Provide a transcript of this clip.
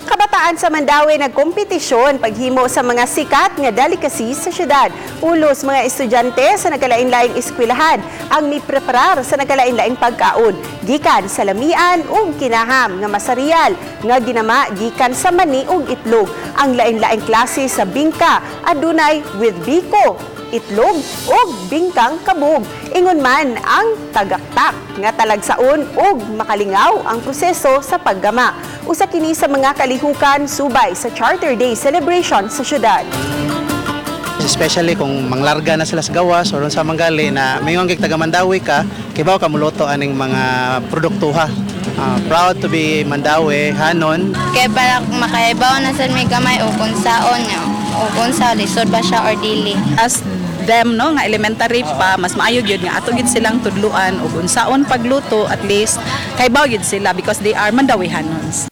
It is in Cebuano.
Kabataan sa Mandaue nagkompetisyon paghimo sa mga sikat nga delicacies sa syudad. Ulos mga estudyante sa nagkalain-laing eskwelahan ang mipreparar sa nagkalain-laing pagkaon gikan sa lamian ug kinaham nga masarial nga ginama gikan sa mani ug itlog. Ang lain-laing klase sa bingka adunay with biko, itlog ug bingkang kabog. Ingon man ang tagaktak nga talagsaon ug makalingaw ang proseso sa paggama. Usa kini sa mga kalihukan subay sa Charter Day celebration sa syudad. Especially kung manglarga na sila sa gawas or sa manggali na mayon kay taga Mandaue ka, kibaw ka muluto aning mga produktuha. Proud to be Mandauehanon. Kaya para makahibaw na sa may gamay o kung saon niya o kung sa lisod ba siya or dili. As them, no, nga elementary pa, mas maayo gyud nga ato gyud silang tudluan og unsaon pagluto, at least kaybaw gyud sila because they are Mandauehanons.